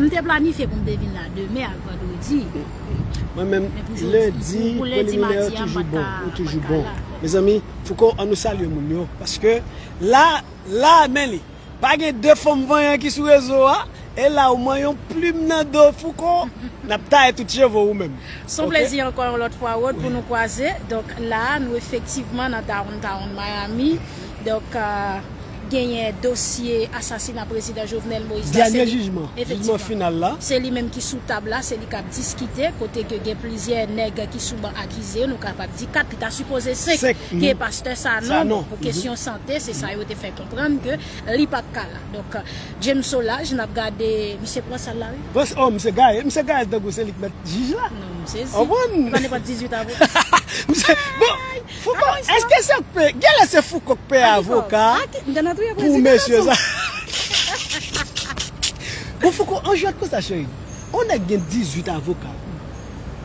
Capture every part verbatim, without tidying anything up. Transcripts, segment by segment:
M te planifye pou m te vin la demen ak vandredi. Mwen menm, lendi, preliminè yo toujou bon, yo toujou bon. Mezanmi, Fouco, ann nou salye moun yo, paske la, la, men li. Pa gen de fanm vanyan ki sou rezo a, e la ou manyen yon plim nan do Fouco, n ap taye tout cheve w ou menm. Se yon plezi ankò yon lòt fwa, Rod, pou nou kwaze. Donk la, nou efektivman nan downtown Miami. Donk, euh, genyen dosye asasina prezidan Jovenel Moïse la. Dènye jijman, jijman final la. Se li menm ki sou tab la, se li k ap diskite, kote ke gen plizyè nèg ki sou ban akize yo, nou kapab di kat, li ta sipoze senk, ke pastè Sanon, pou kesyon sante, se sa yo te fè konprann ke li pa t ka la. Donk, James Solages, n ap gade, misye pran sal la, wi. Bon, oh, misye gaye, misye gaye tankou se li k mèt jij la. Non, m sezi. Konprann? E pa nenpòt dizuit avoka. Misye, bon, Fouco, èske se k peye? Genlè se Fouco k peye avoka pou mesye sa. Bon, Fouco, an jwèt konsa, cheri. On nèg gen dizuit avoka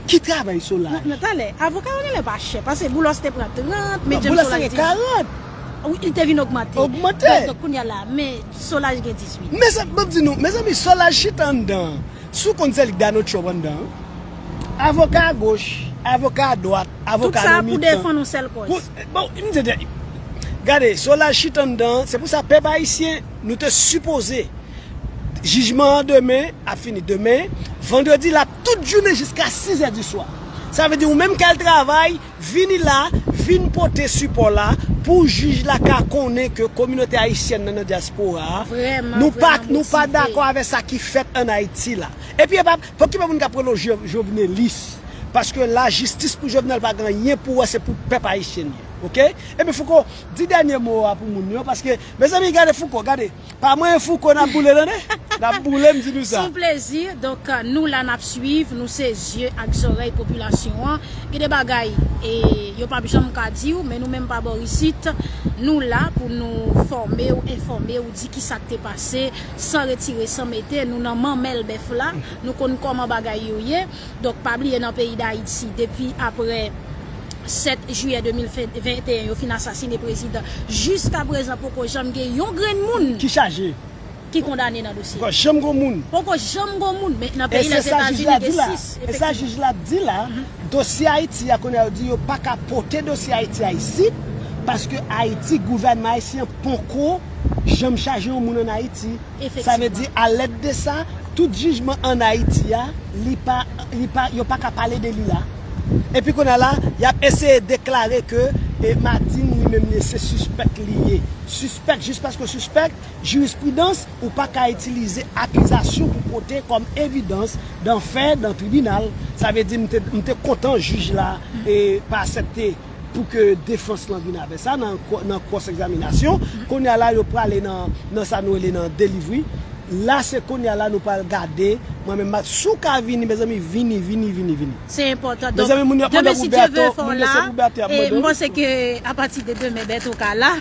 ki travay Solages. Nan, nan talè, avoka yo genlè pa chè, paske Boulos te pran trant, men James Solages gen karant. Wi, li te vin ogmante. Ogmante. Donk, donk, kounye a la, men Solages gen dizuit. Mezanmi, ban m di nou, mezanmi, Solages chita anndan. Si w konn se li k Donald Trump anndan, avoka agoch, avoka adwat, avoka nan mitan. Tout sa pou defann yon sèl kòz. Bon, m di, gade, Solages chita anndan, se pou sa pèp ayisyen, nou te sipoze, jijman an demen, ap fini demen, vandredi, l ap tout jounen jiska sizè di swa. Sa vle di, ou menm k al travay, vini la, vin pote sipò la, pou jij la ka konnen ke kominote ayisyèn nan, nan dyaspora a, nou pa, nou pa dakò avèk sa ki fèt ann Ayiti la. Epi, epa, pokipe moun k ap rele w Jo-, Jovenelis. Paske lajistis pou Jovenel pa gen anyen pou wè, se pou pèp ayisyen li ye. Oke? Ebyen, Fouco, di dènye mo a pou moun yo, paske, mezanmi, gade Fouco, gade. Pa mwen, Fouco, n ap boule, tande? N ap boule, m di nou sa. Se yon plezi. Donk, nou la, n ap swiv, nou se zye ak zòrèy popilasyon an. Gen de bagay, e, yo p ap janm ka di w, men nou menm pa bò isit, nou la pou nou fòme w, enfòme w, di ki sa k te pase, san retire, san mete. Nou nan manmèl bèf la, nou konn kòman bagay yo ye. Donk, pa bliye nan peyi Dayiti, depi aprè sèt jiyè de mil venteyen, yo fin asasine prezidan, jiskaprezan poko janm gen yon grenn moun ki chaje, ki kondane nan dosye. Poko janm gon moun. Poko janm gon moun, men nan peyi Lèzetazini gen sis, efektivman. E se sa jij la di la, dosye Ayiti a, kounye a yo di yo pa ka pote dosye Ayiti a isit, paske Ayiti, gouvènman ayisyen poko janm chaje yon moun ann Ayiti. Sa vle di, a lèd de sa, tout jijman ann Ayiti a, li pa, li pa, yo pa ka pale de li la. Epi kounye a la, y ap eseye deklare ke, e, Madin li menm li se sispèk li ye. Sispèk, jis paske w sispèk, jirispridans, ou pa ka itilize akizasyon pou pote kòm evidans dan fè, dan tribinal. Sa vle di, m te, m te kontan jij la, e, pa aksepte pou ke defans lan vin avè sa nan, nan cross examination. Kounye a la, yo prale nan, nan sa nou rele nan delivery. La, se kounye a la, nou pral gade. Mwen menm, m ap, si w ka vini, mezanmi, vini, vini, vini, vini. Se enpòtan. Donk, mezanmi, moun yo ap mande pou Bertho, moun yo se pou Bertho y ap mande. E m panse ke apati de demen, Bertho ka la.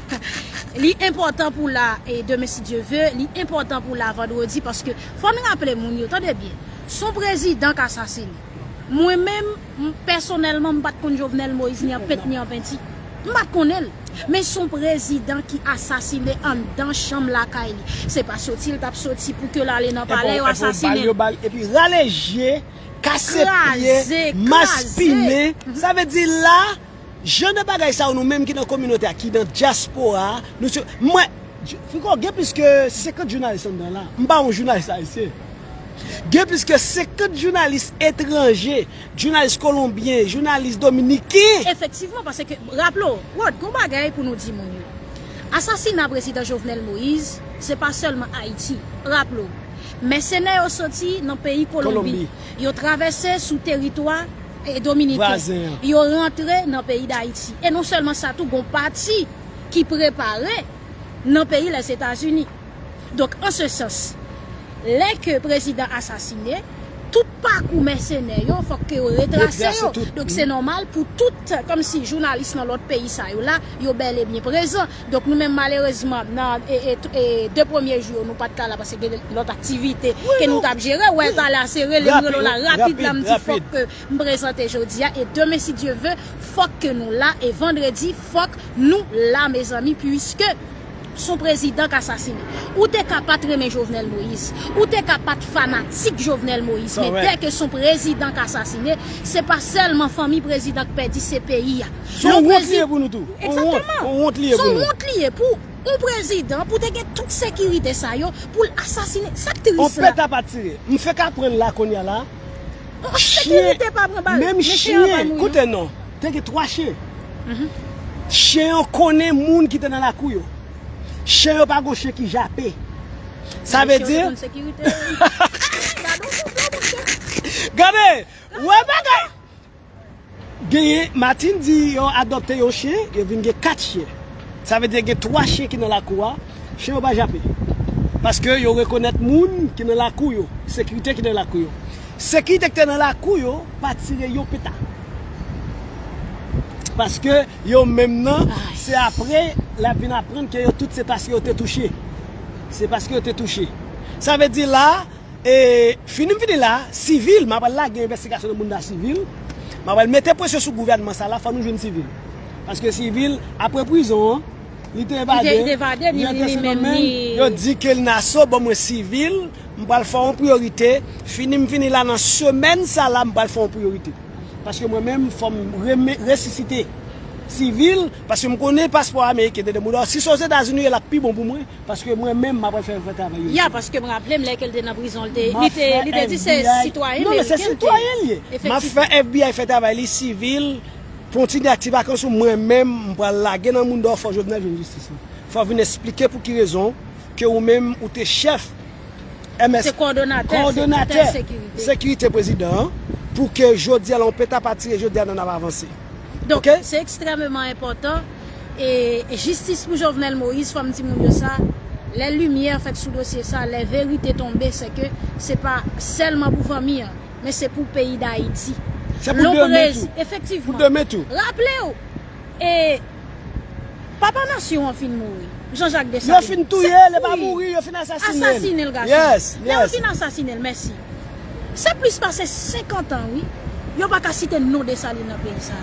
Li enpòtan pou la, e demen, si Dye ve, li enpòtan pou la vandredi, paske fò n raple moun yo, tande byen, se yon prezidan k asasine. Mwen menm, m, pèsonèlman, m pa t konn Jovenel Moïse ni an pent ni an penti. M pa t konnen l. Men se yon prezidan ki asasine anndan chanm lakay li. Se pa soti l t ap soti pou ke l ale nan palè, yo asasine l. Epi rale je, kase pye, maspinen. Sa vle di la, jan de bagay sa yo, nou menm ki nan kominote a, ki nan dyaspora a, nou se, mwen, Fouco, gen plis ke senkant jounalis anndan la. M pa yon jounalis ayisyen. Gen plis ke senkant jounalis etranje, jounalis kolonbyen, jounalis dominiken. Efektivman, paske, raple w, Rod, gon bagay pou nou di moun yo. Asasina prezidan Jovenel Moïse, se pa sèlman Ayiti. Raple w, mèsenè yo soti nan peyi Kolonbi. Yo travèse sou teritwa, e, dominiken. Yo rantre nan peyi Dayiti. E non sèlman sa tou, gon pati ki prepare nan peyi Lèzetazini. Donk, an se sans, lè ke prezidan asasine, tout pakou mèsenè yo, fòk ke yo retrase yo. Donk, se nòmal pou tout, kòmsi jounalis nan lòt peyi sa yo la, yo bèl e byen prezan. Donk, nou menm, malerezman, nan, e, e, e de premye jou yo, nou pa t ka la paske gen lòt aktivite ke nou t ap jere. Wè, talè a se rele m, rele w la, rapid la, m di fòk ke m prezante jodi a. E demen, si Dye ve, fòk ke nou la. E vandredi, fòk nou la, mezanmi, puiske Se yon prezidan k asasinen. Ou te ka pa t renmen Jovenel Moïse. Ou te ka pa t fanatik Jovenel Moïse. Men dèke se yon prezidan k asasinen, se pa sèlman fanmi prezidan k pèdi, se peyi a. Se yon wont li ye pou nou tou. Egzakteman. Se yon wont li ye pou yon prezidan, pou te gen tout sekirite sa yo, pou l asasinen. Sa k tris la. On peta pa tire. M fèk aprann la kounye a la. Sekirite pa pran bal. Menm chen an pa mouri. Koute non. Te gen twa chen. Chen an konnen moun ki te nan lakou yo. Chen yo pa gon chen ki jape. Sa vle di. Gade, wè bagay. Genyen, Martine di yo adopte yon chen, yo vin gen kat chen. Sa vle di gen twa chen ki nan lakou a, chen yo pa jape. Paske yo rekonèt moun ki nan lakou yo, sekirite ki nan lakou yo. Sekirite ki te nan lakou yo pa tire yon peta. Paske yo menm nan, se apre l ap vin aprann ke yo tout se paske yo te touche. Se paske yo te touche. Sa vle di la, e, fini m fini la, sivil, m apral lage envestigasyon nan moun nan sivil. M apral mete presyon sou gouvènman sa la, fò nou jwenn sivil. Paske sivil, apre prizon an, li te evade, li te evade, li, li menm, li. Yo di ke l naso, ban mwen sivil, m pral fè yon priyorite. Fini m fini la nan semèn sa la, m pral fè yon priyorite. Paske mwen menm, fò m reme-, resisite sivil, paske m konnen paspò ameriken, tande m, si se Ozetazini ye, l ap pi bon pou mwen, paske mwen menm, m apral fè, fè travay yo. Ya, paske m raple m, lè ke l te nan prizon, li te, li te, li te di se sitwayen meriken l te ye. Non, men se sitwayen l ye. M ap fè F B I fè travay li, sivil, pou yon ti de aktivakans ou mwen menm, m pral lage nan moun dòfò Jovenel jwenn jistis li. Fò w vin eksplike pou ki rezon ke ou menm, ou te chèf M S, se kowòdonatè, kowòdonatè sekirite, sekirite prezidan an, pou ke jodi a, la, on peta pa tire, jodi a, n ap avanse. Donk, se ekstrèmeman enpòtan. E, e jistis pou Jovenel Moïse, fò m di moun yo sa, lè limyè fèt sou dosye sa, lè verite tonbe, se ke se pa sèlman pou fanmi an, men se pou peyi Dayiti. Se pou demen tou. Efektivman. Pou demen tou. Raple w, e, Papa nasyon an fin mouri. Jean-Jacques Dessalines. Yo fin touye l, li pa mouri, yo fin asasinen l. Asasinen l, gason. Yes, yes. Lè yo fin asasinen l, mèsi. Se plis pase senkant an, wi. Yo pa ka site non Dessalines nan peyi sa.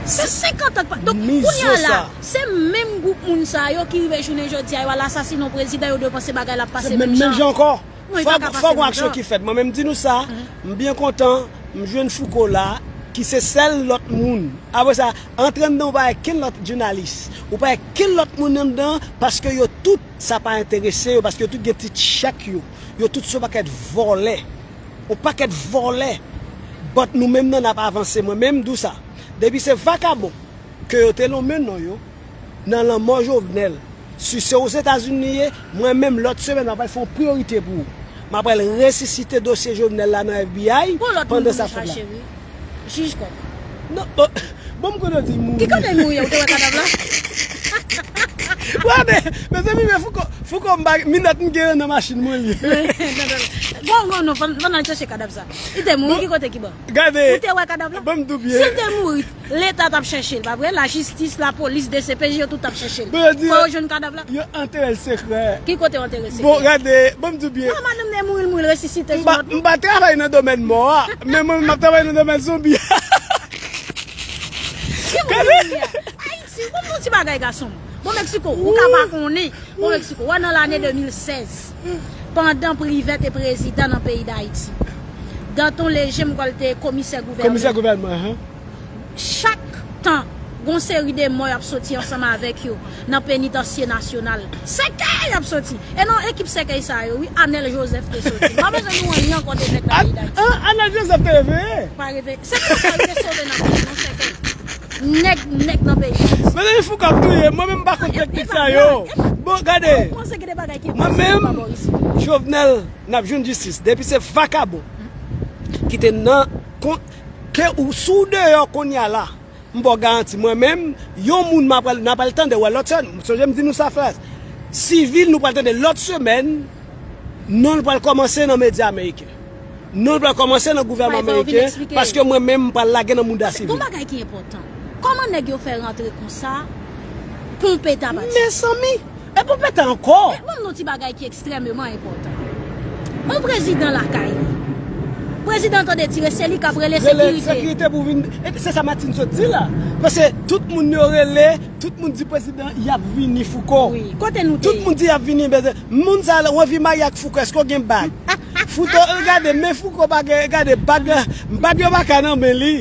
Se senkant an k pa. Donk, kounye a la, se menm gwoup moun sa yo ki rive jounen jodi a, yo al asasinen yon prezidan, yo dwe panse bagay la ap pase menm jan. Se menm, menm jan ankò. Fòk, fòk gon aksyon ki fèt. Mwen menm, m di nou sa, m byen kontan, m jwenn Fouco la, ki se sèl lòt moun. Apre sa, antre anndan, ou pa wè kenn lòt jounalis. Ou pa wè kenn lòt moun anndan, paske yo tout, sa pa enterese yo, paske yo tout gen ti tchèk yo. Yo tout se yon pakèt vòlè. Yon pakèt vòlè. But nou menm nan, n ap avanse. Mwen menm, m di w sa. Depi se vakabon ke yo te lonmen non yo nan lanmò Jovenel. Si se Ozetazini li ye, mwen menm lòt semèn, m apral fè yon priyorite pou ou. M apral resisite dosye Jovenel la nan F B I pandan sa fèt la. Jij Kòk. Non, bon, bon, m konnen w di mouri. Ki kote l mouri a, ou te wè kadav la? Wè, men, mezanmi, men Fouco, Fouco, m pa, minòt m genyen nan machin mwen li. Bon, bon, non, fò n, fò n al chèche kadav sa. Li te mouri, ki kote, ki bò? Gade. Ou te wè kadav la? Bon, m tou byen. Si l te mouri, Leta t ap chèche l, pa vre? Lajistis, lapolis, D C P J, yo tout t ap chèche l. Fò yo jwenn kadav la. Yo antere l sekrè. Ki kote yo antere l sekrè? Bon, gade, bon, m di w byen. Non, madanm nan mouri, l mouri, l resisite sou lòt. M pa, m pa travay nan domèn mò a, men mwen, m ap travay nan domèn zonbi a. Ki moun ki mouri a? Ayiti, bon, bon ti bagay, gason m. Bon, Meksiko, ou ka pa konnen. Bon, Meksiko, wè nan lane de mil sèz, pandan Privè te prezidan nan peyi Dayiti, Danton Léger, m kwè l te komisè gouvènman. Komisè gouvènman, ahan. Chak tan, gon seri de mò y ap soti ansanm avèk yo nan penitansye nasyonal. Sèkèy y ap soti. E nan ekip sèkèy sa yo, wi, Anèl Jozèf te soti. M pa bezwen di w anyen ankò de nèg nan peyi Dayiti. An, Anèl Jozèf te reveye. Pa reveye. Se konsa yo te sove nan prizon sèkèy. Nèg, nèg nan peyi Dayiti. Mezanmi, Fouco ap touye m. Mwen menm m pa konn teknik sa yo. Bon, gade. Mwen menm, Jovenel, n ap jwenn jistis. Depi se vakabon ki te nan kont, ke ou, si w deyò kounye a la, m ba w garanti, mwen menm, yon moun m apral, n apral tande, wè lòt semèn, sonje m di nou sa, frè, sivil, nou pral tande lòt semèn, non l pral kòmanse nan medya ameriken. Non l pral kòmanse nan gouvènman ameriken, paske mwen menm, m pral lage nan mouda sivil. Gon bagay ki enpòtan. Kòman nèg yo fè rantre konsa, Pompeta pati? Mezanmi! E Pompeta ankò! E, ban m yon ti bagay ki ekstrèmeman enpòtan. Yon prezidan lakay li. Prezidan tande tire, se li k ap rele sekirite. Sekirite pou vin. E se sa Martine sot di la. Paske tout moun yo rele, tout moun di prezidan y ap vini, Fouco. Wi, kote nou te ye? Tout moun di y ap vini, men moun sa la, w anvi marye ak Fouco, èske w gen bag? Fouco, gade, men Fouco pa gen, gade, bag, bag yo pa ka nan men li.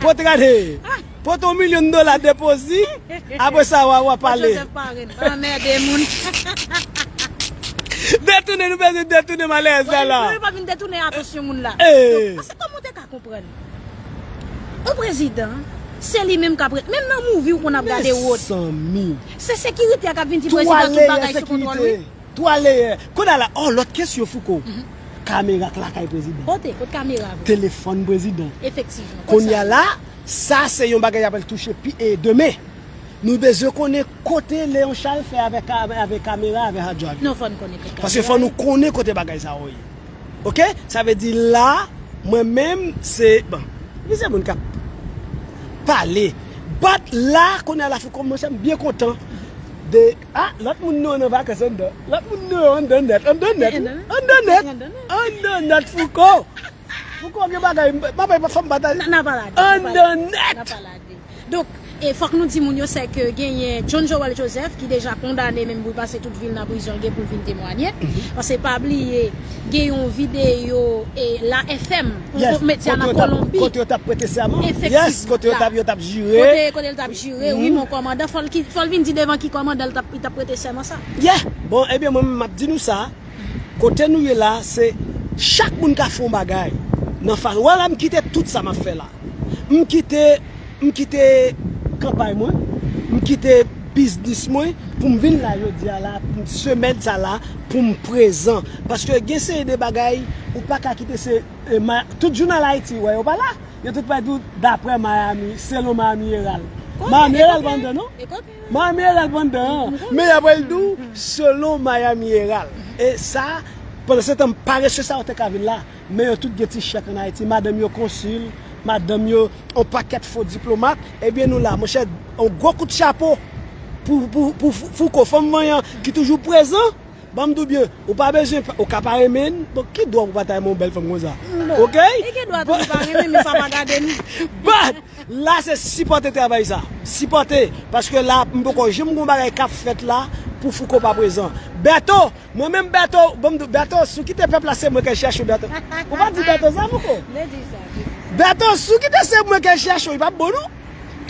Pote gade. Pote yon milyon dola depozi, apre sa w a, w a pale. Joseph Parin, pa anmède moun. Detounen, nou bezwen detounen malèz la la. Wi, wi, pa vin detounen atansyon moun la. Donk, paske kòman w te ka konprann? Yon prezidan, se li menm k ap ret, menm nan movie ou konn ap gade wòd. Mezanmi. Se sekirite a k ap vin di prezidan tout bagay sou kontwòl li. Twa leyè. Kounye a la, oh, lòt kesyon, Fouco. Kamera k lakay prezidan. Kote? Kot kamera vre? Telefòn prezidan. Efektivman. Kounye a la, sa se yon bagay y ap touche pi e demen. Nou bezwen konnen kote Léon Charles fè avèk ka-, avèk kamera, avèk hard drive. Non, fò n konnen kote kamera. Paske fò nou konnen kote bagay sa yo ye. Oke? Sa vle di la, mwen menm, se, bon, epi se moun k ap pale. But la, kounye a la, Fouco, monchè, m byen kontan de, ah, lòt moun nou an nan vakans anndan. Lòt moun nou an anndan nèt, anndan nèt, anndan nèt, anndan nèt, Fouco. Fouco gen bagay, m pa bay fòm batay. N a pa lage, n a pa lage. Anndan nèt. N a pa lage. Donk, e fòk nou di moun yo, se ke genyen John Joël Joseph, ki deja kondane menm pou l pase tout vi l nan prizon, l gen pou l vin temwanye. Paske pa bliye, gen yon videyo, e, La F M, yon medya nan Kolonbi. Kote yo t ap prete sèman. Efektivman. Yes, kote yo t ap, yo t ap jire. Kote, kote l t ap jire, wi, mon kòmandan. Fò l ki, fò l vin di devan ki kòmandan l t ap, li t ap prete sèman sa. Yeah. Bon, ebyen, mwen menm, m ap di nou sa. Kote nou ye la, se chak moun ka fè yon bagay nan fason. Wè la, m kite tout sa m ap fè la. M kite, m kite kanpay mwen, m kite biznis mwen pou m vin la jodi a la, pou m semèn sa la, pou m prezan. Paske gen seri de bagay, ou pa ka kite se, e, ma-, tout jounal Ayiti, wè, yo pa la. Yo tout pral di w daprè Miami, selon Miami Herald. Miami Herald pa anndan, non? Miami Herald pa anndan, an. Men y ap pral di w selon Miami Herald. E sa, pandan se tan, parese sa yo te ka vin la. Men yo tout gen ti chèk ann Ayiti. Madanm yo konsil, madanm yo yon pakèt fo diplomat. Ebyen, nou la, monchè, yon gwo kout chapo pou, pou, pou Fou-, Fouco, fanm vanyan ki toujou prezan. Ban m di w byen, ou pa bezwen, ou ka pa renmen l, bon, ki dwa pou pa ta renmen yon bèl fanm konsa? Oke? E gen dwa tou pa renmen, men sa pa gade nou. But, la se sipòte travay sa. Sipòte, paske la, m poko janm gon bagay k ap fèt la pou Fouco pa prezan. Bertho, mwen menm Bertho, ban m di w, Bertho, si w kite pèp la, se mwen k al chèche w, Bertho. Ou pa di Bertho sa, Fouco? Bertho, si w kite se mwen k al chèche w, li p ap bon, non?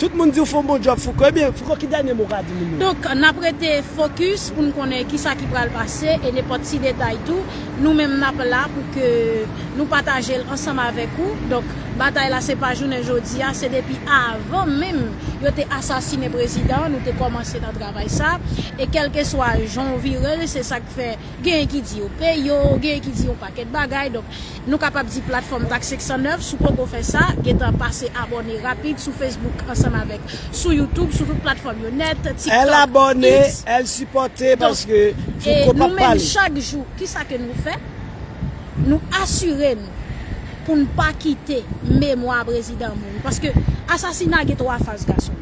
Tout moun di w fè yon bon djòb, Fouco. Ebyen, Fouco, ki dènye mo w ka di moun yo? Donk, n ap rete fokis pou n konnen kisa ki pral pase e nenpòt ti detay tou. Nou menm, n ap la pou ke nou pataje l ansanm avèk ou. Donk, batay la, se pa jounen jodi a, se depi avan menm yo te asasinen prezidan an, nou te kòmanse nan travay sa. E kèlkeswa jan w vire l, se sa k fè genyen ki di yo peye w, genyen ki di yon pakèt bagay. Donk, nou kapab di platfòm Tak senk san nèf, si w poko fè sa, gentan pase abòne rapid sou Facebook ansanm avèk sou YouTube, sou tout platfòm yo nèt, TikTok, X. Donk, e nou menm chak jou, kisa ke nou fè? Nou asire n pou n pa kite memwa prezidan an mouri. Paske asasina gen twa faz, gason.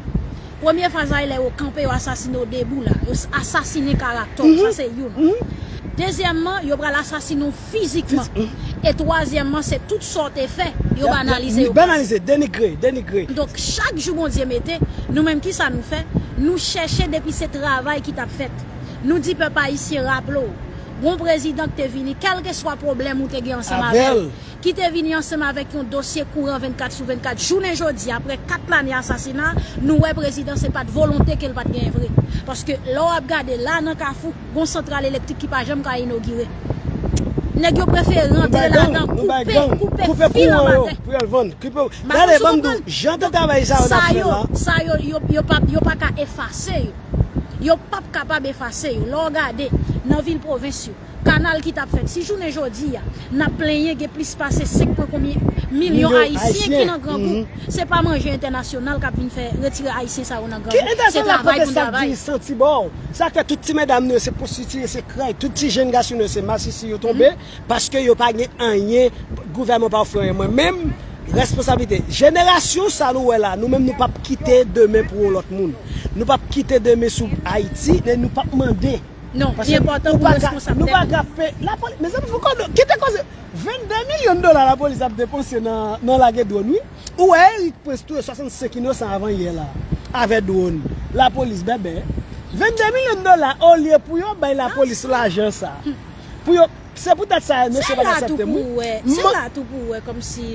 Premye faz la, e lè yo kanpe, yo asasine w debou la. Yo s-, asasine karaktè w, sa se youn. Dezyèmman, yo pral asasine w fizikman. E twazyèmman, se tout sa w te fè, yo banalize, yo banalize, denigre, denigre. Donk, chak jou Bondye mete, nou menm, kisa nou fè? Nou chèche depi se travay ki t ap fèt. Nou di pèp ayisyen, raple w, gon prezidan ki te vini, kèlkeswa pwoblèm ou te gen ansanm avè l, ki te vini ansanm avèk yon dosye kouran vennkat sou vennkat. Jounen jodi, apre kat lane asasina, nou wè prezidan se pa t volonte ke l pa t genyen vre. Paske lè w ap gade la nan Kafou, gon santral elektrik ki pa janm ka inogire. Nèg yo prefere rantre ladan, koupe, koupe fil anba tè. Pou y al vann. Gade, ban m di w, jan travay sa yo n ap fè la. Sa yo, yo, yo, yo p ap, yo pa ka efase yo. Yo p ap kapab efase yo. Lè w gade nan vil pwovens yo, kanal ki t ap fèt. Si jounen jodi a, n ap plenyen gen plis pase senk pwen konbyen milyon Ayisyen ki nan grangou. Se pa manje entènasyonal k ap vin fè retire Ayisyen sa yo nan grangou. Se travay pou n travay. Sa k fè tout ti medam nou yo se pwostitiye, se krèy, tout ti jenn gason nou yo se masisi yo tonbe, paske yo pa gen anyen, gouvènman pa ofri anyen. Mwen menm, responsablite. Jenerasyon sa nou wè la, nou menm nou p ap kite demen pou yon lòt moun. Nou p ap kite demen sou Ayiti, e nou p ap mande. Non, li enpòtan pou nou responsablite. Nou pa ka pe-, lapolis, mezanmi, fò konnen, kite koze, vennde milyon La, lapolis ap depanse nan, nan lage dwòn, wi. Ou wè Eric Prince touye swasannsenk inosan avan yè la, avè dwòn. Lapolis bèbè. Vennde milyon dola, olye pou yo bay lapolis lajan sa. Pou yo, se poutèt sa, mesye pa ka aksepte m, wi. Se la tou pou w wè, se la tou pou w wè, kòmsi,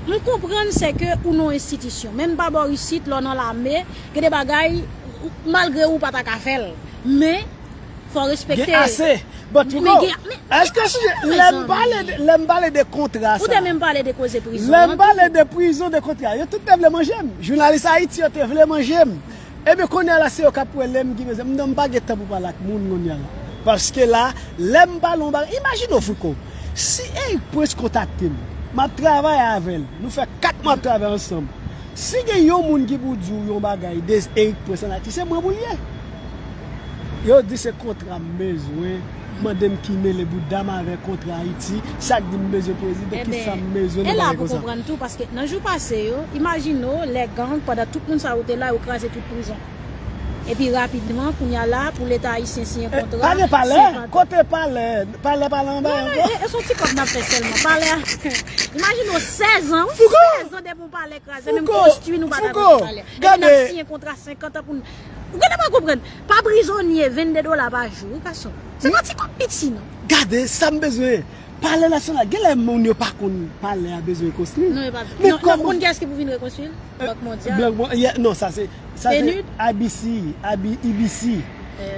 m konprann se ke ou nan yon enstitisyon, menm pa bò isit, lè w nan lame, gen de bagay, malgre ou pa ta ka fè l, men, fò w respekte. Gen ase. But you know, èske si lè m pale de, lè m pale de kontra sa, ou te menm pale de koze prizon, lè m pale de prizon, de kontra, yo tout te vle manje m. Jounalis Ayiti yo te vle manje m. Ebyen, kounye a la, se yo k ap wè lè m gen bezwen. M non, m pa gen tan pou pale ak moun kounye a la. Paske la, lè m pale yon bagay, imajine w, Fouco, si Eric Prince kontakte m, m ap travay avè l, nou fè kat mwa ap travay ansanm. Si gen yon moun ki pou di w yon bagay de Eric Prince ann Ayiti, se mwen pou l ye. Yo di se kontra m bezwen. Mande m ki mele bouda m avè kontra Ayiti. Sa k di m bezwen prezidan, ki sa m bezwen, e la pou konprann tou, paske nan jou pase yo, imajine w, lè gang, pandan tout moun sa yo te la, yo kraze tout prizon. Epi rapidman, kounye a la, pou Leta ayisyen siyen kontra, pa gen palè, kote palè, palè, palè anba ankò. E, e se yon ti kòb n ap fè sèlman. Palè a, imajine w, sèz an, wi, sèz an depi yon palè kraze, menm konstwi nou pa ta konn palè. Epi n ap siyen kontra senkant an pou n Ou genlè pa konprann. Pa prizonye, vennde dola pa jou, wi, gason. Se pa ti kòb piti, non. Gade, sa m bezwen. Palè nasyonal, genlè moun yo pa konn palè a bezwen konstwi. Non, yo pa. Men non, non, kòman ou konn kiyès ki pou vin rekonstwi l? Bank Mondyal. Bank Mon-, yeah, non, sa se, sa se PNUD? I B C, I B, I B C.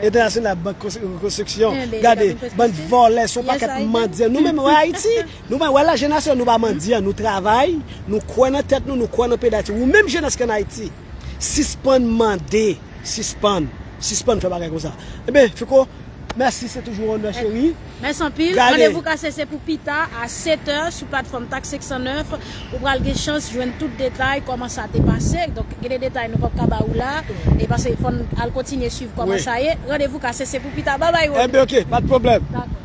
Entènasyonal Bank Konstri-, Rekonstriksyon. Gade, bann vòlè, se yon pakèt mandyan. Nou menm, wè Ayiti, nou menm, wè lajenasyon, nou pa mandyan, nou travay, nou kwè nan tèt nou, nou kwè nan peyi Dayiti. Ou menm jenès ki ann Ayiti, sispann mande, sispann, sispann fè bagay konsa. Ebyen, Fouco, mèsi, se toujou yon onè, cheri. Mèsi anpil. Randevou K C C pou pita a sèt è sou platfòm Tak senk san nèf. Ou pral gen chans jwenn tout detay kòman sa te pase. Donk, gen de detay nou p ap ka ba ou la. E paske fò n al kontinye swiv kòman sa ye. Randevou K C C pou pita. Babay, Rony. Ebyen, oke, pa t pwoblèm. Dakò.